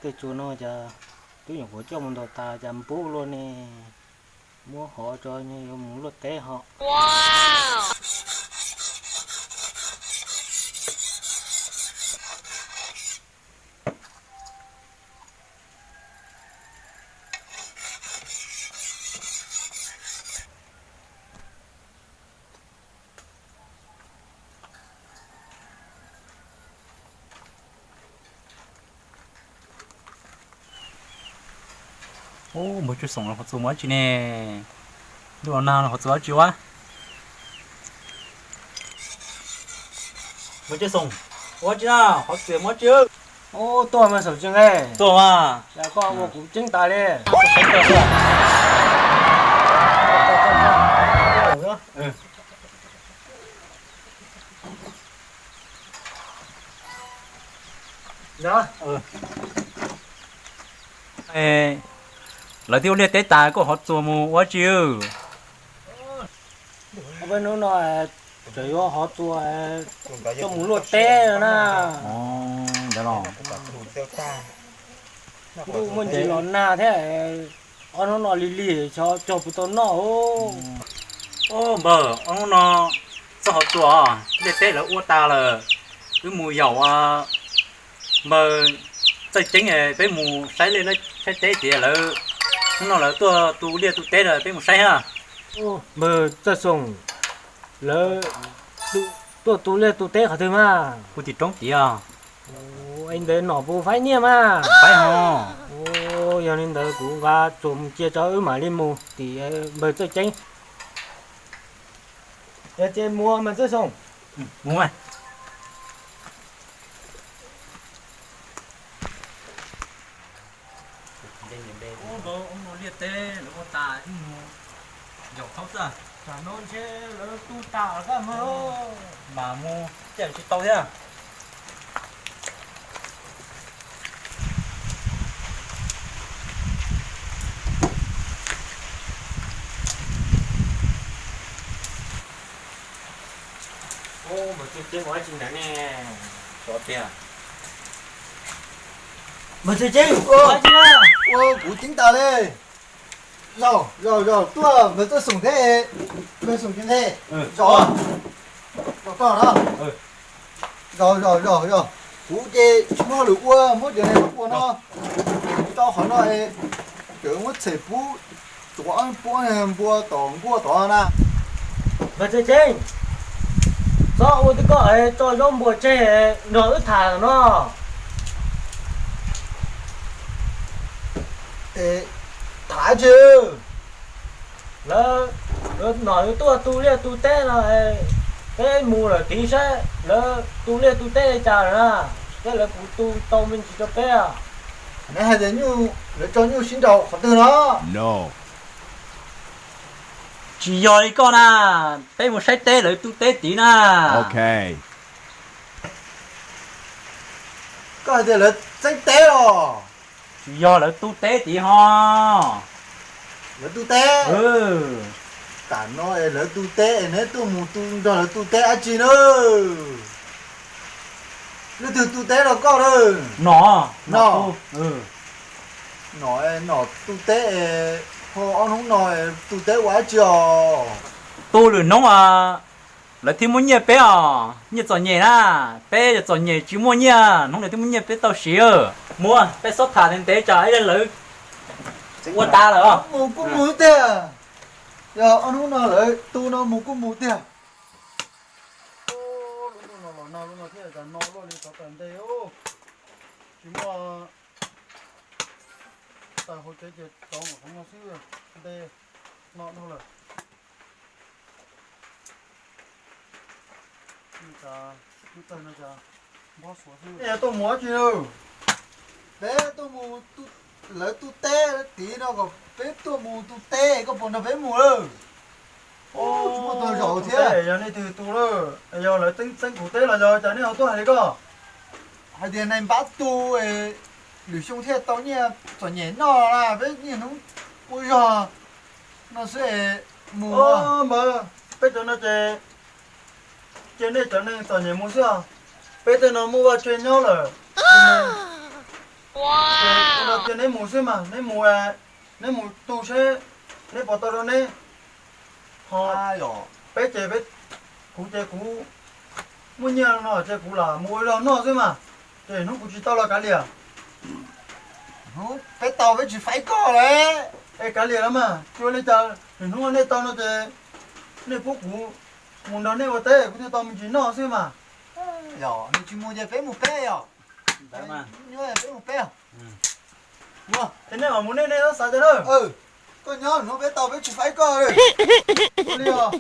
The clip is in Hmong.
Tej tsuas no cas twb nyuam qhuav coj mus ntaus tas cas npub luaj ne. Muab hov tso yuav mus luaj teb ho. Ub, npawg Tsuj Xoom los qhov txuas mus dab tsi ne? Ntuj los nag los qhov txuas dab tsi ua? Npawg Tsuj Xoom, ua dab tsi na, qhov txuas mus dab tsi? Ub, tuaj mas Xoom tsis nqe. Tuaj mas. Cas koj ua kuv ceeb tas li. Lawv twb ua liaj teb tas koj hov txuas mus ua dab tsi? Peb hnub no tseem yuav hov txuas coj mus luaj teb na. Ntuj muaj ntsis los nag thiab, ob hnub no lig lig xyov cog puas tau noj. Npawg, ob hnub no txoj hov txuas liaj teb lawv ua tas lawm, wb mus yaum npawg Txawj Ceeb, peb mus saib liaj saib teb tias lawv hnub no lawv tuaj tu liaj tu teb lawm, peb mus saib na. Npawg Txawj Xoom, lawv tuaj tu liaj tu teb qhov twg mas? Kuv tim roob tiav. Ntawd nom puas faib nyiaj mas? Faib ho. Yog li ntawd kuv nqa txuas mus cia tso wb mam li mus tim npawg Txawj Ceeb. Yog ces mus mas Txawj Xoom. Mus mas. Ub, npawg, ub, liaj teb lawv ua tas wb mus yaum thaub xwb. Tam no ntshe lawv tu tas lawm koj mas. Mas mus caij tsis tau thiab. Ub, npawg Txawj Ceeb ua dab tsi ntawd ne? Xyov tiag. Npawg Txawj Ceeb, ua dab tsi na? Ua kuv ceeb tas li. Zaum, zaum, zaum, tuaj npawg Txawj Xoom thiab, npawg Xoom Ceeb thiab. Zaum, zaum tod no. Zaum, zaum, zaum, zaum. Kuv ces tsis muaj hauj lwm ua, muab cov neeg ua no. Tau qhov no es, cov muab txhem pub, tuav pub npua tom nkuaj tod na. Npawg Txawj Ceeb, txhob ua twb koj tso zaub npua tseg nrog wb tham no. Tham dab tsi? Lawv, lawv nom yuav tuaj tu liaj tu teb no, peb mus lawm tiv saib lawv tu liaj tu teb li cas lawm na, saib lawv puas tu tau me ntsis rau peb. Neb hais tias nyuj, lawv tso nyuj sib nraus qhov twg no? Tsis yog li koj na, peb mus saib teb lawv tu teb tid na. Koj hais tias lawv txeeb teb os? Tsis yog, lawv tu teb tid ho. Lawv tu teb? Tam no es lawv tu teb es neb tuaj mus tu nrog lawv tu teb dab tsi na? Leej twg tu teb rau koj na? Nom, nom, nom tu teb es ho ob hnub no tu teb ua dab tsi os? Tu lwm hnub lawv thiaj muab nyiaj peb os, nyiaj txom nyem na. Peb yog txom nyem tsis muaj nyiaj, hnub lawv thiaj muab nyiaj peb tau siv. Mus, peb xob tham ntev ntev tsam ib leeg lawv ua tas lawm os. Mus kuj mus tiag, yog ob hnub no lawv tu no mus kuj mus tiag. Lub ntuj no los nag lub no thiab cas no luaj li tov tas nte. Tsis muaj taws hauv tsev ces tov nkaum no xwb, nte no dhau lawm. Lub taws no cas npob xuav xwb. Nej tuaj mus dab tsi? Peb tuaj mus, lawv tu teb tid no kom peb tuaj mus tu teb, koj puas nrog peb mus lawm? Tsis muaj tau zaum thiab. Yog nej twg tu lawm, yog lawv txeeb txeeb kuv teb los yog cas nej ho tuaj hais li koj? Hais tias neeg npab tu, lwm xyoo thiaj tau nyiaj txom nyem noj na, peb niaj hnub quaj zog no xwb es mus. Npawg, peb cov no ces cia nej cov neeg txom nyem mus xwb os. Peb tej no muaj vaj tse nyob lawm. Ces kuv no tias neb mus xwb mas, neb mus, neb mus tu seb neb puas tau rau neb. Ho peb ces, kuv ces kuv muaj nyiaj no ces kuv lam mus ua zog noj xwb mas. Ces hnub kuv tsis tau los kav liam. Hnub peb tau peb tsis faib koj lawm. Es kav liam los mas, tsis ua li cas, hnub nej tau no ces nej pub kuv mus nrog nej ua teb kuv thiaj tau me ntsis noj xwb mas. Yog nws tsis mus ces peb mus peb yom. Nyob peb mus peb. Ces nej mam mus nej, nej txhob xav cas na. Koj nyob hnub peb tau peb tsis faib koj li os.